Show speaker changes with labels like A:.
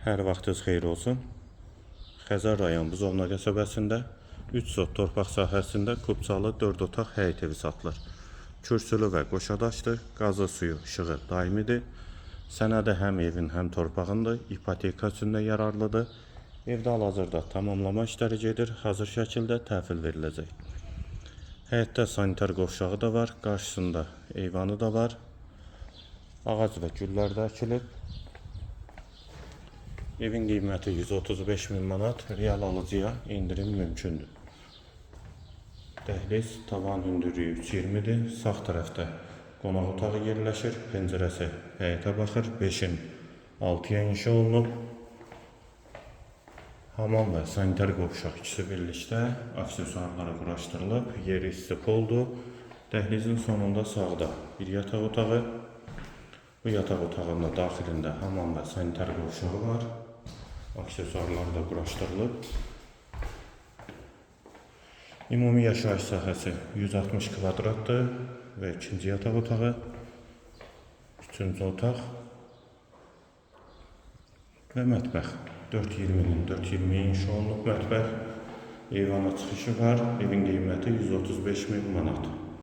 A: Hər vaxtınız xeyir olsun. Xəzər rayon Buzovna qəsəbəsində 3 sot torpaq sahəsində kubçalı 4 otaq həyət evi satılır. Kürsülü və qoşadaşdır. Qazı, suyu, işığı daimidir. Sənədi həm evin, həm torpağındır. İpoteka üçün də yararlıdır. Evdə hal-hazırda tamamlama işləri gedir. Hazır şəkildə təhvil veriləcək. Həyətdə sanitar qovşağı da var, qarşısında eyvanı da var. Ağac və güllər də əkilib. Evin qiyməti 135 min manat, real alıcıya endirim mümkündür. Dəhliz tavan hündürlüyü 3,20-dir. Sağ tərəfdə qonaq otağı yerləşir. Pəncərəsi həyətə baxır. 5-in 6-ya inşa olunub. Hamam və sanitar qovşaq ikisi birlikdə aksesuarlara quraşdırılıb. Yeri isti poldur. Dəhlizin sonunda sağda bir yataq otağı. Bu yataq otağının da daxilində hamam və sanitar qovşağı var. Aksesuarlar da quraşdırılıb. Ümumi yaşayış sahəsi 160 kvadratdır və ikinci yataq otağı, üçüncü otaq və mətbəx. 4,20-nin 4,20-yə inşa olunub mətbəx. Eyvana çıxışı var. Evin qiyməti 135 min manat.